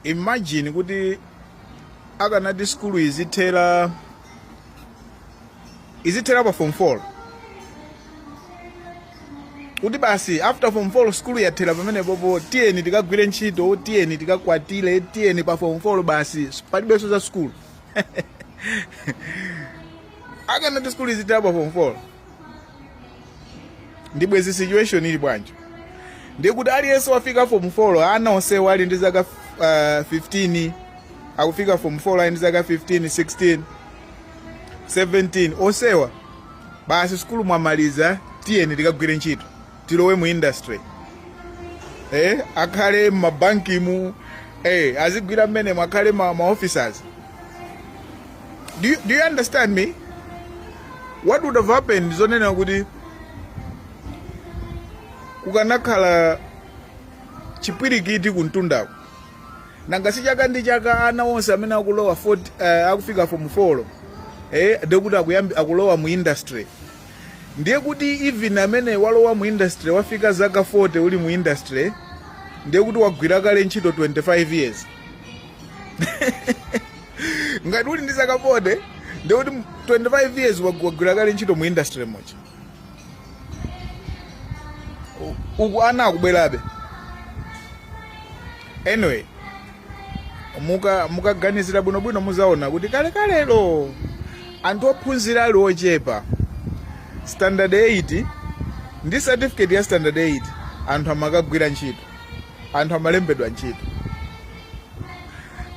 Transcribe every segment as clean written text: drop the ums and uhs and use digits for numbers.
Imagine kuti akanati sukulu izithera pa form 4, kuti basi after form 4 sukulu yathera pamenepopo, tiyeni tikagwire ntchito, tiyeni tikakwatire, tiyeni pa form 4 basi, palibenso za sukulu. Akanati sukulu izithera pa form 4, ndi bwezi situation ili bwanji? Ndiye kuti aliyense wafika form 4, ana onsewo ali ndi zaka 15, akufika form 4 ali ndi zaka 15, 16, 17, onsewa basi sukulu mwamaliza, tiyeni tikagwire ntchito, tilowe mu industry, akhale m'mabankimu, azigwira mmenemo, akhale ma officers. Do you understand me? What would have happened? Zonena kuti kukanakhala chipwirikiti kumtundako. Nanga si chaka ndi chaka ana onse amene akulowa 40, akufika form 4, ndikuti akulowa mu industry. Ndiye kuti even amene walowa mu industry, wafika zaka 40 uli mu industry, ndiye kuti wagwira kale ntchito 25 years. Ngati uli ndi zaka 40, ndiye kuti 25 years wagwira kale ntchito mu industry muja. Uku ana akubwerabe. Anyway, mukaganizira bwinobwino muzaona kuti kalekalelo anthu ophunzira ali ochepa, standard 8 ndi certificate ya standard 8 anthu amakagwira ntchito, anthu amalembedwa ntchito.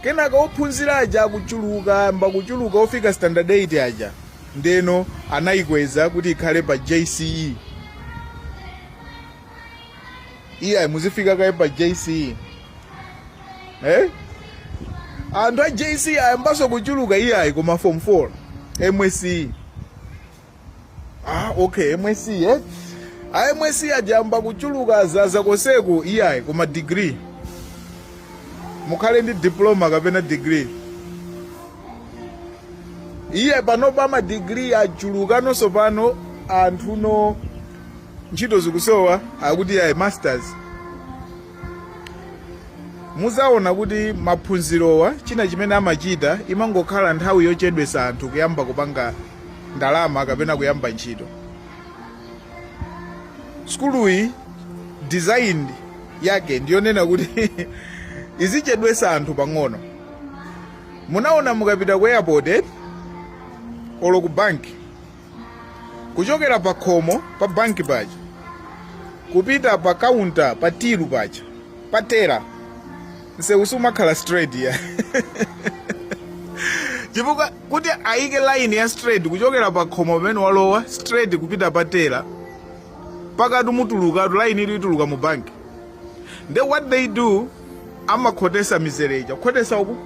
Kenaka ophunzira aja akuchuluka, amba kuchuluka ofika standard 8 aja, ndeno anayikweza kuti ikhale pa JCE. Iyayi, muzifika kaye pa JCE. Anthu a JCE ayambanso kuchuluka, iyayi, koma form 4, MSCE. Ah, okay, MSCE, eh? A MSCE ajamba kuchuluka, azaza konseku, iyayi, koma degree, mukhale ndi diploma kapena degree. Iye panopa ma degree achuluka nonso pano, anthu no ntchito zikusowa, akuti iyayi, masters. Muzaona kuti maphunzirowa china chimene amachita imangokhala nthawi yochedwesa anthu kuyamba kupanga ndalama kapena kuyamba ntchito. Sukuluyi design yake ndiyonena kuti izichedwesa anthu pang'ono. Munaona mukapita ku airport, olo ku banki, kuchokera pa khomo pa banki paja kupita pa counter, pa till paja, pa teller, msewu sumakhala straight ya, chifukwa kuti ayike line ya straight kuchokera pa khomo pamene walowa straight kupita pa teller, pakati mutulukatu, line ili ituluka mu banki. Then what they do, amakhotesa mizere ija, kukhotesa uku,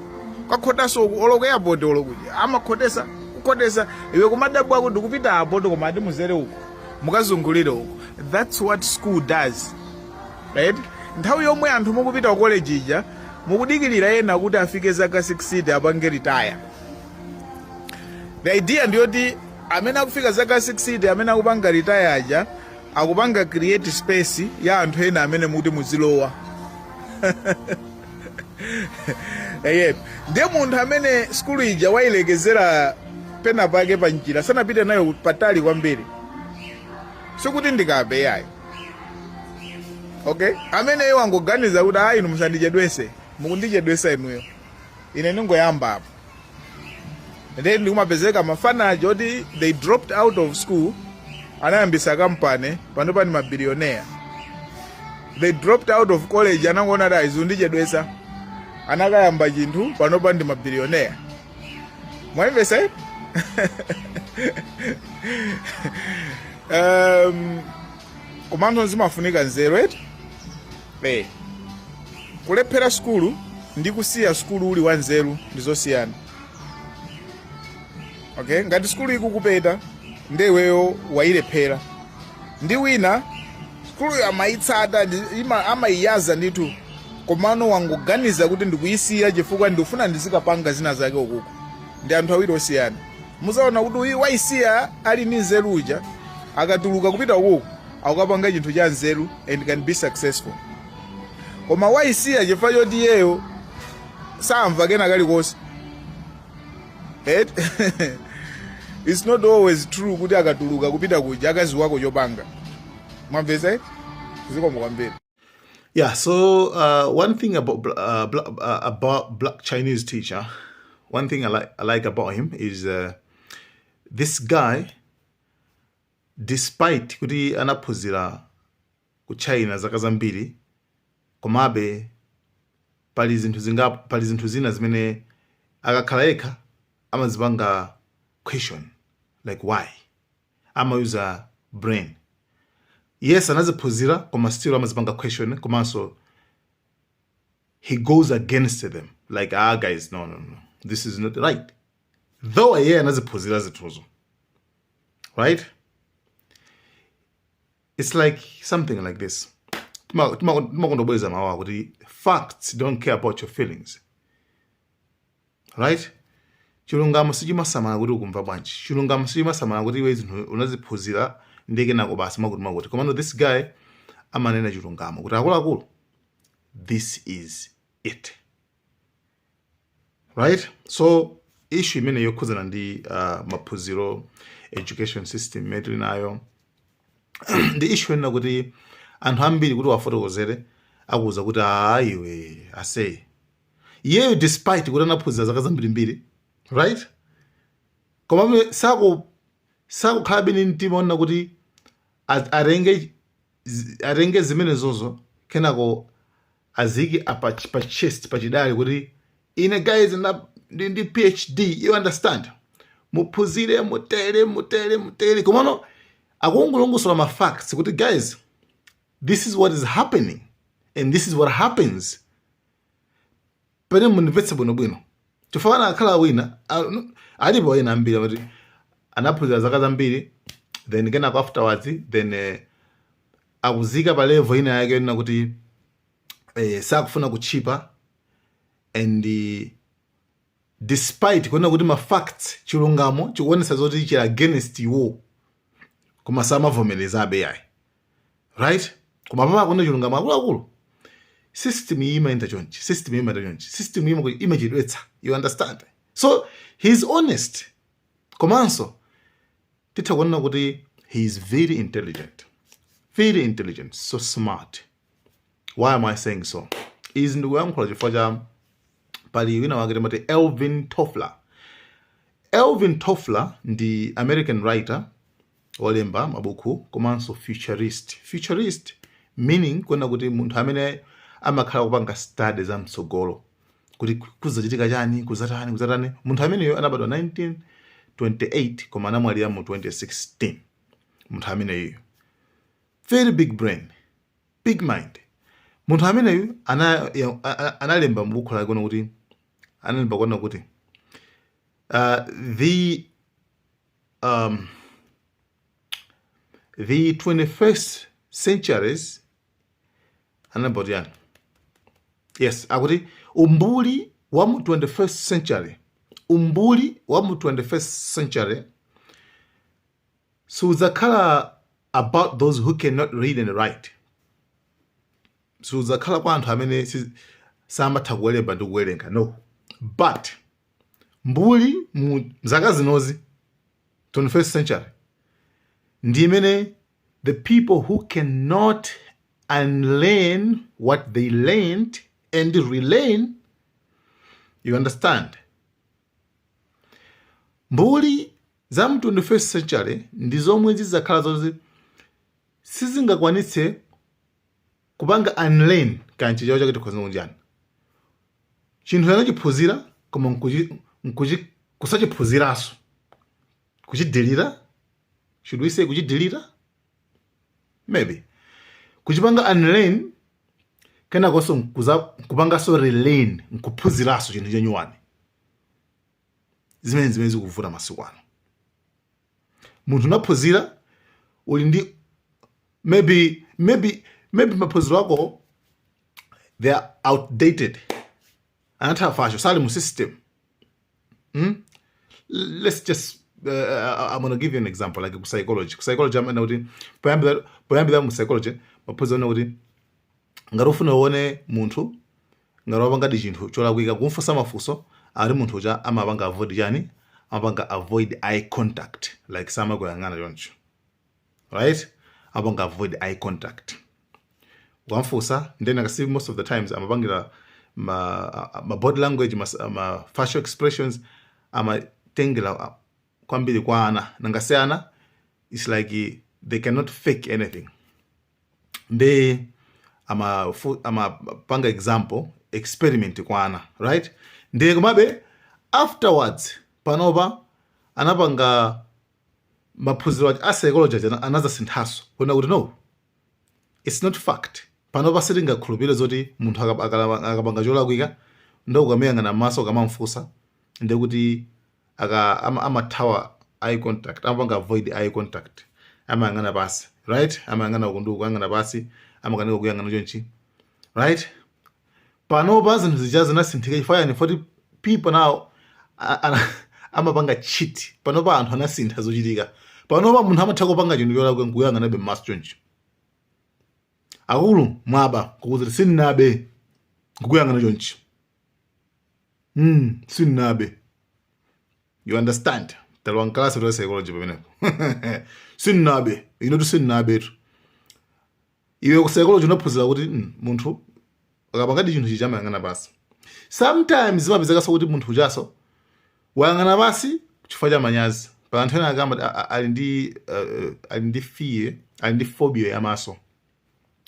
kakhotaso uku, olo ku airport olo kuja amakhotesa, kukhotesa, iwe kumadabwa kuti ndikupita apo, koma ati muzere uku, mukazungulire uku. That's what school does, right? Nthawi yomwe anthu mukupita ku college ija, mukudikirira ena kuti afike zaka 60 apange retire. The idea ndiyoti amene akufika zaka 60, amene akupanga retire aja, akupanga create space ya anthu ena amene muti muzilowa. Eye, ndiye munthu amene skulu ija wayilekezera pena pake pa njira, sanapite nayo patali kwambiri, sikuti ndikape yayo, okay, ameneyo wangoganiza kuti ayi, inu musandichedwese, mukundichedwesa inuyo, ine ndingoyamba apo. Then ndikumapezeka mafana aja oti they dropped out of school, anayambisa kampani, pano pani mabilionea. They dropped out of college, anangoona kuti aizundichedwesa, anakayamba chinthu, panopa ndi mabilionea. Mwayimvesa, eh? Komanso zimafunika nzeru, eti? Kulephera sukulu ndi kusiya sukulu uli wa nzeru ndi zosiyana, okay? Ngati sukulu ikukupeta, ndi iweyo wayilephera. Ndi wina sukuluyo amayitsata, amayiyaza ndithu, komano wangoganiza kuti ndikuyisiya chifukwa ndikufuna ndizikapanga zina zake ukuku. Ndi anthu awiri osiyana. Muzaona kuti uyu wayisiya ali ndi nzeru uja, akatuluka kupita ukuku akukapanga chinthu cha nzeru and can be successful. Koma wayisiya chifukwa choti iyeyo Samva kena kalikonse. It's not always true kuti akatuluka kupita kuja akaziwako chopanga. Mwamvesa? Zikomo kwambiri. Yeah, so one thing about Black Chinese Teacher, one thing I like about him is this guy, despite kuti anaphunzira ku China zaka zambiri, komabe pali zinthu zina zimene akakhala yekha amazipanga question, like why, amayuza brain. Yes, anaziphunzira, koma still amazipanga question, komanso he goes against them, like, "Ah guys, no, no, no, this is not right," though iye anaziphunzira zinthuzo, right? It's like something like this. Timakondobweza mawu akuti facts don't care about your feelings, right? Chilungamo sichimasamala kuti ukumva bwanji. Chilungamo sichimasamala kuti iwe zinthu unaziphunzira ndi kenako basi makuti makuti. Komano this guy amanena chilungamo kuti, "Akuluakulu, this is it," right? So issue imene yokhudzana ndi maphunziro, education system imene tili nayo, ndi issue ena kuti anthu ambiri kuti wafotokozere akuwuza kuti, "Ah, iwe ase." Iyeyo, despite kuti anaphunzira zaka zambirimbiri, right, komabe sakukhalabe ndi mtima onena kuti atenge zimenezozo, kenako azike apa pa chest, pachidali, kuti, "Ine guys, ndi PhD, you understand? Muphunzire mutere, mutere, mutere." Komano akungolongosola ma facts kuti, "Guys, this is what is happening and this is what happens." Pene mundimvetse bwinobwino, chifukwa akhala wina, alipo ena ambiri amati anaphunzira zaka zambiri, then kenako afterwards then akuzika pa level ina yake yonena kuti sakufuna kuchipa, and despite kuona kuti ma facts, chilungamo chikuonesa zoti chili against iwo, koma samavomerezabe yayi, right? Koma papa akuona chilungamo, "Akuluakulu, system iyi imayenda chonchi, system iyi imayenda chonchi, system iyi imachedwetsa," you understand? So he's honest, komanso titha kuona kuti he is very intelligent, very intelligent, so smart. Why am I saying so? Izi ndikuyankhula chifukwa cha pali wina wake timati Alvin Toffler. Alvin Toffler ndi American writer, wolemba mabuku, komanso futurist. Futurist meaning kuona kuti munthu amene amakhala kupanga study za mtsogolo, kuti kuzachitika chani, kuzatani, kuzatani. Munthu ameneyo anabadwa 1928, koma anamwalira mu 2016. Munthu ameneyo, very big brain, big mind. Munthu ameneyu analemba m'buku lake kuona kuti, analemba kuona kuti the 21st centuries, analemba kuti yani, yes, akuti umbuli wa mu 21st century, umbuli wa mu 21st century sudzakhala about those who cannot read and write, sudzakhala kwa anthu amene samatha kuwelemba ndi kuwerenga, no, but mbuli mu zaka zinozi, 21st century, ndi imene the people who cannot unlearn what they learned and relearn, you understand? Mbuli za mu 21st century ndi zomwe zidzakhala zoti sizingakwanitse kupanga unlearn kanchi chawo chake, tikhoza kunjani, chinthu anachiphunzira koma kusachiphunziranso, kuchidelira, should we say kuchidelira? Maybe kuchipanga unlearn, kenakonso kupanganso relearn, nkuphunziranso chinthu chanyuwani. Zimene zikuvuta masiku ano, munthu unaphunzira, uli ndi maybe maphunziro ako, they are outdated, anatha fasho, sali mu system. Let's just I'm gonna give you an example, like ku psychology. Ku psychology amene kuti poyambira mu psychology maphunziro kuti ngati ufuna uone munthu Ngati wapangadi chinthu cholakwika, kumfunsa mafunso, ali munthu uja amapanga avoid chani? Amapanga avoid eye contact, like samakuyang'ana choncho, right? Amapanga avoid eye contact ukamfunsa. Then akasi most of the times amapangira ma body language, ma facial expressions, amatengera kwambiri kwa ana. Nangasi ana, it's like they cannot fake anything. Nde amapanga example, experiment kwa ana, right? Ndiye komabe afterwards panopa anapanga maphunziro a psychology aja anazasinthaso kuona kuti no, it's not fact. Panopa sitingakhulupirire zoti munthu akapanga cholakwika, ndo ukamuyang'ana m'maso ukamamfunsa, ndekuti amathawa eye contact, amapanga avoid eye contact, amayang'ana pasi, right? Amayang'ana uku ndi kuyang'ana pasi, amakanika kuyang'ana chonchi, right? Panopa zinthu zija zinasinthika. Chifukwa yani? Foti people now amapanga cheat. Panopa anthu anasintha zochitika. Panopa munthu amatha kupanga chinthu cholakwika nkuyang'anabe m'maso chonchi. "Akulu, mwaba." Kukuti, "Sindinabe." Nkukuyang'ana chonchi, "Sindinabe." You understand? Talowa mkalasi to psychology pamenepo. "Sindinabe inotu, sindinabetu." Iwe ku psychology unaphunzira kuti munthu akapangadi chinthu chicha amayang'ana pasi. Sometimes zimapezekanso kuti munthu ujaso wayang'ana pasi chifukwa cha manyazi. Pa anthu ena akamba ali ndi fear, ali ndi phobia yamaso.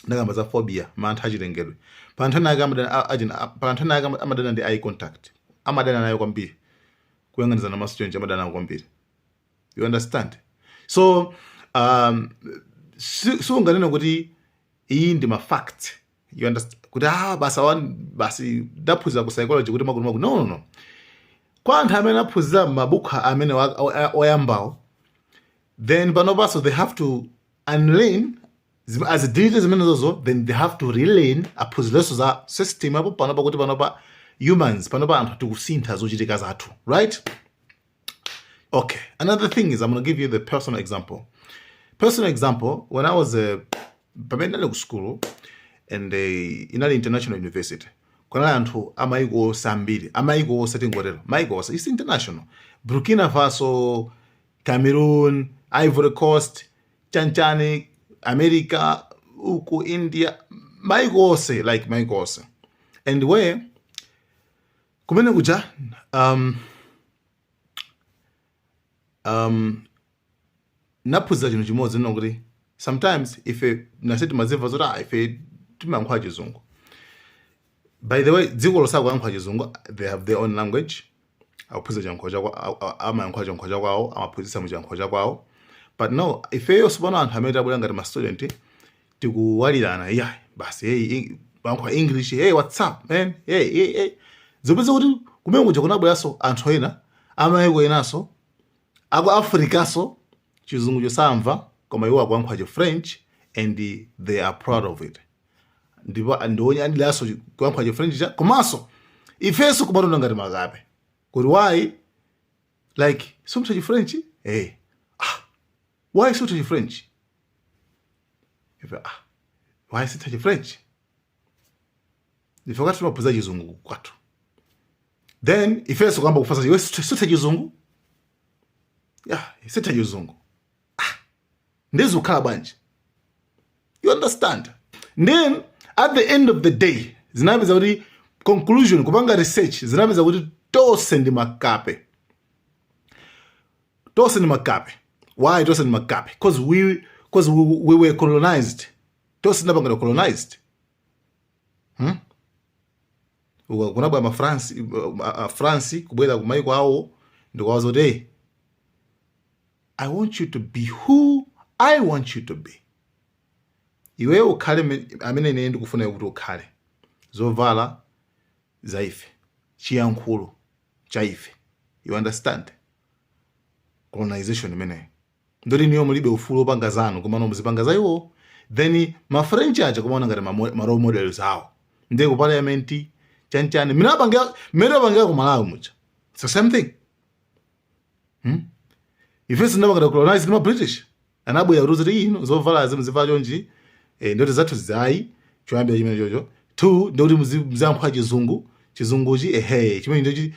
Ndakamba za phobia, mantha achilengedwe. Pa anthu ena ake amadana ndi eye contact, amadana nayo kwambiri. Kuyang'anizana maso chonchi amadana nayo kwambiri. You understand? So sunganene kuti iyi ndi ma facts, you understand, kuti ah, basi awa basi ndaphunzira ku psychology kuti makuti makuti. No, no, no. Kwa anthu amene aphunzira mabuku amene oyambawo, then panopanso they have to unlearn, azidelete zimenezozo, then they have to relearn, aphunzirenso za system apo panopa, kuti panopa humans, panopa anthu tikusintha zochitika zathu, right? Okay, another thing is, I'm gonna give you the personal example. Personal example, when I was pamene ndali ku school and inali international university, kunali anthu amayiko onse ambiri, amayiko onse, tingotero mayiko onse, it's international: Burkina Faso, Cameroon, Ivory Coast, chanchani, America uku, India, mayiko onse, like mayiko onse. And where kumene kuja naphunzira chinthu chimodzi nino kuti sometimes ife nase timazimva zoti ah, ife timayankhula Chizungu. By the way, dziko losakuyankhula Chizungu, they have their own language. Akuphunzira chiyankhulo chakwa, amayankhula chiyankhulo chakwawo, amaphunzitsa mu chiyankhulo chakwawo. But no, ifeyo sipano anthu amene tabwera ngati ma student tikuwalirana, yeah, basi, hey, yankhula English, "Hey, what's up, man? Hey, hey, hey." Zopeza kuti kumene kuja kunabweranso anthu ena amayiko enanso aku Africaso, Chizungu chosamva, koma iwo akuyankhula chi French and they are proud of it, ndipo ndiwonyadiranso kuyankhula chi French cha. Komanso ifenso kumatona ngati makape kuti why, like, sumtha chi French? Hey, ah, why sutha chi French? Ife, ah, why sitha chi French? Ife kwathu timaphunzira Chizungu kwathu. Then ifenso kuyamba kufasa, "Iwe sutha Chizungu?" "Yeah, sitha Chizungu." Ah, ndizikhala bwanji? You understand? Then at the end of the day zinapeza kuti conclusion, kupanga research, zinapeza kuti tonse ndi makape, tonse ndi makape. Why tonse ndi makape? Because we were colonized. Tonse tinapangidwa colonized, Kunabwera ma France, France kubwera kumaiko awo ndikuwaza kuti, "Hey, I want you to be who I want you to be. Iwe ukhale amene ine ndikufuna kuti ukhale. Zovala za ife, chiyankhulo cha ife." You understand? Colonization imeneyo. Ndoti niyo mulibe ufulu opanga zanu, komano muzipanga za iwo. Then ma French aja kumaona ngati ma role models awo. Ndiye ku parliament chanchani mmene apangira ku Malawi muja, it's the same thing, Ife sinapangidwa colonize ndi ma British. Anabwera kuti ino zovala zimuzivala chonchi, ndoti zathu zizayi choyambira chimene chocho. Two, ndikuti muziyankhula Chizungu. Chizunguchi, ehe, chimene ndichi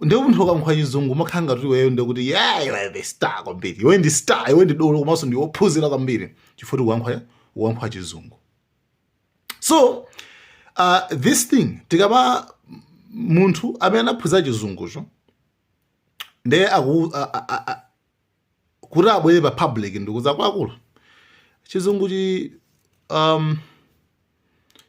ndiye munthu ukayankhula Chizungu umakhala ngati iweyo ndikuti, yeah, you are the star kwambiri, iwe ndi star, iwe ndi dolo, komanso ndi wophunzira kwambiri chifukwa ukuyankhula Chizungu. So this thing, tikama munthu amene anaphunzira Chizungucho ndiye aku a, kuti abwere pa public ndikuza akuluakulu, Chizunguchi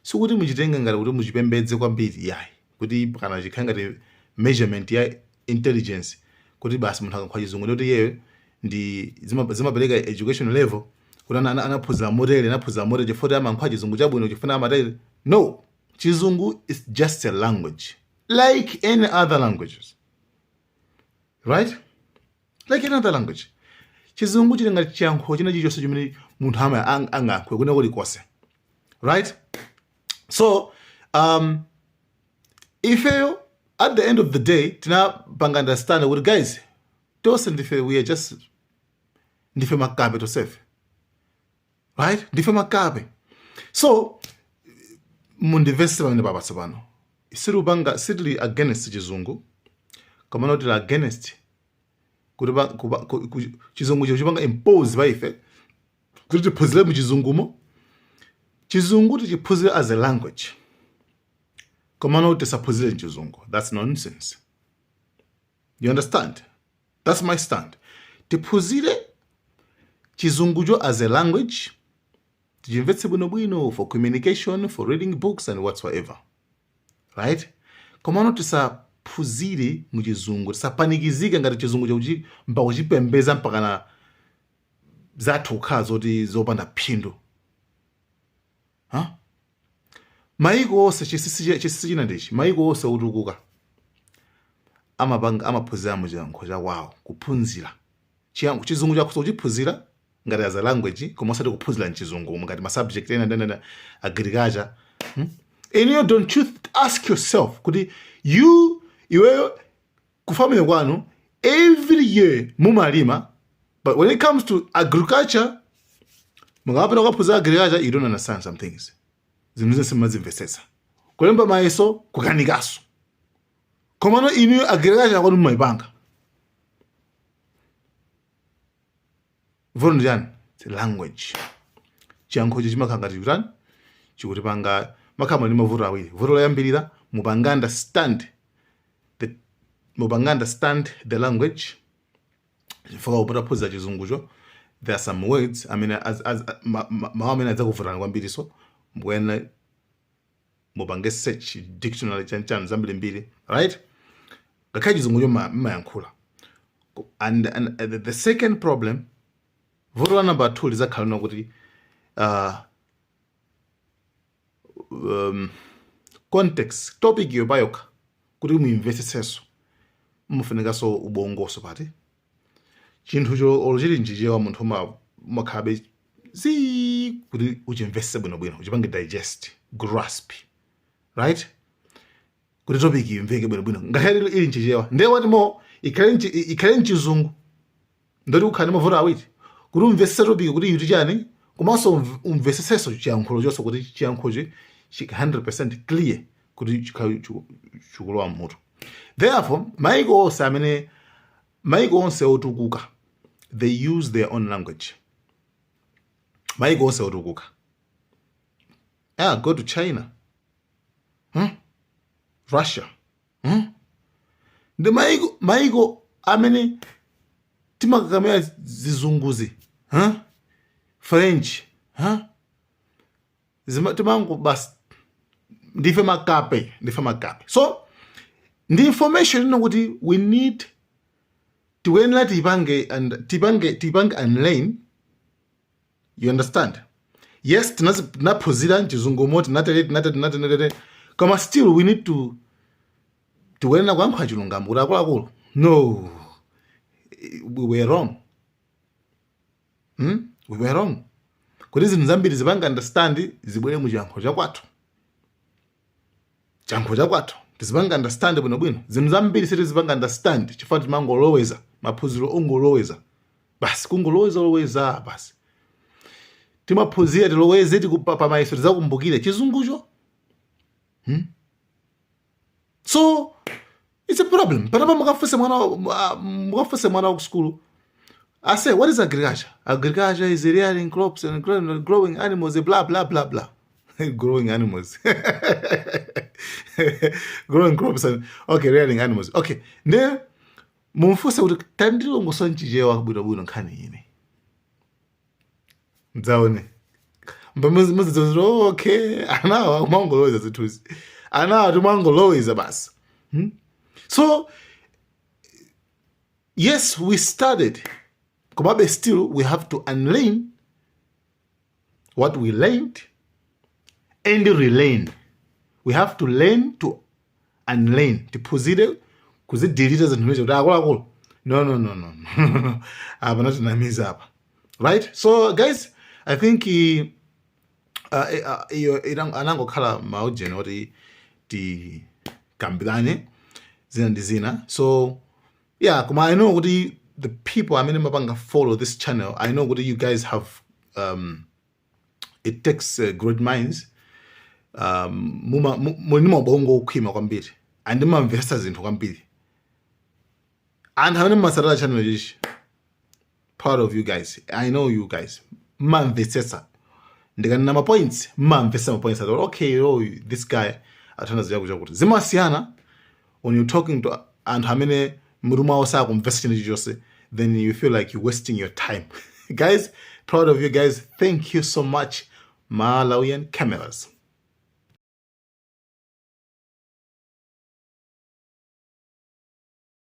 sikuti muchitenge ngati kuti muchipembedze kwambiri, yayi, kuti kana chikhale ngati measurement ya intelligence, kuti basi munthu akayankhula Chizungu ndikuti iyeyo ndi zimapereka education level, kuti anaphunzira motere, anaphunzira motere chifukwa amayankhula Chizungu chabwino, chifukwa amatere. No, Chizungu is just a language like any other languages, right? Like any other language. Chizungu chili ngati chiyankhulo china chilichonse chimene munthu angayankhule kuna kulikonse, right? So ifeyo at the end of the day tinapanga understand kuti, guys, tonse ndife, we are just, ndife makape tonsefe, right? Ndife makape. So mundimvetse pamene papa tsopano. Sitipanga, sitili against Chizungu, komano tili against kuti Chizungu chipanga impose pa ife kuti tiphunzire mu Chizungumo. Chizungu tichiphunzire as a language, komano tisaphunzire mChizungu. That's nonsense. You understand? That's my stand. Tiphunzire Chizungucho as a language, tichimvetse bwinobwino for communication, for reading books and whatsoever, right? Komano tisaphunzire mu Chizungu, tisapanikizike ngati Chizungu chakuchi mpaka kuchipembeza mpakana zathu kukhala zoti zopanda phindu, huh? Maiko onse, chinsinsi china ndichi: maiko onse otukuka amapanga, amaphunzira mu chiyankhulo chakwawo. Kuphunzira Chizungu chakhoza kuchiphunzira ngati as a language, koma osati kuphunzira mChizungu ngati ma subject ena ndena agriculture, And you don't, you ask yourself kuti you, iweyo ku family kwanu every year mumalima, but when it comes to agriculture, mukapita kukaphunzira agriculture, you don't understand some things. Zinthu zonse mumazimvetsetsa, kulemba mayeso kukanikaso, komano inuyo agriculture kwanu mumayipanga. Vuto ndi chani? It's language. Chiyankhulo chimakhala ngati chikutani, chikutipanga makhala ndi mavuto awiri. Vuto loyambirira, mupanga understand the language, chifukwa mutaphunzira Chizungucho there are some words amene mawu amene adzakuvutani kwambiri, so mukuyenera mupange search dictionary, chanchani, zambirimbiri, right? Ngakhale Chizungucho mmayankhula. And the second problem, vuto la number 2 lizakhala lino kuti context, topic yo payokha, kuti muimvetsetsenso mufunikanso ubongoso pati chinthucho olo chili mChichewa, munthu umakhalabe zi kuti uchimvetse bwinobwino, uchipange digest, grasp, right? Kuti topic imveke bwinobwino ngakhale ili mChichewa. Ndiye wati mo ikhale mChizungu, ndoti kukhala ndi mavuto awiri: kuti umvetsetse topic kuti iti chani, komanso umvetsetsenso chiyankhulo chonse, kuti chiyankhulochi 100% clear, kuti chikhale chikulowa mmutu. Therefore maiko onse amene, maiko onse otukuka, they use their own language. Maiko onse otukuka, yeah, go to China, Russia, Ndi maiko amene timakakamira zizunguzi, huh? French, huh? Timango basi, ndife makape, ndife makape. So ndi information ino kuti we need, tikuyenera tipange and tipange unlearn. You understand? Yes, tinaphunzira mChizungumo, tinatere, tinatere, tinatere, tinatere, koma still we need to, tikuyenera kuyankhula chilungamo kuti akuluakulu, no, we were wrong, We were wrong kuti zinthu zambiri zipanga understand zibwere mu chiyankhulo chakwathu. Chiyankhulo chakwathu tizipanga understand bwinobwino. Zinthu zambiri sitizipanga understand chifukwa timangoloweza maphunziro, ongoloweza basi, kungoloweza loweza basi. Timaphunzira tiloweze, tikupa pamayeso tizakumbukire Chizungucho. So it's a problem. Panapa mukafunse mwana wa ku school, I say, "What is agriculture?" "Agriculture is rearing crops and growing animals, blah blah blah blah." Growing animals, growing crops and, okay, rearing animals, okay. Ne mumfunse kuti, "Tandilongosola mchichewa bwinobwino nkhani ine mdzaone." Mbamuzidziwa, okay, anawa akumangoloweza zinthuzi, anawa timangoloweza basi, So yes, we started, komabe still we have to unlearn what we learned and relearn. We have to learn to unlearn, tiphunzire kuzidelete zinthu zimene kuti, akuluakulu, no, no, no, no, no, apa natinamiza apa, right? So guys, I think iyo anangokhala maujeni oti tikambirane zina ndi zina. So yeah, koma I know kuti the people amene mapanga follow this channel, I know kuti you guys have, it takes great minds, muli ndi maubongo okhwima kwambiri and mumamvetsa zinthu kwambiri. Anthu amene mumasatira channel chichi, proud of you guys. I know you guys mmamvetsetsa. Ndikanena ma points, mmamvetsa ma points ati, okay, oh, this guy athandiza chakuti zimasiyana. When you're talking to anthu amene mutu mwawo sakumvetsa chinthu chilichonse, then you feel like you're wasting your time. Guys, proud of you guys. Thank you so much, Malawian Cameras.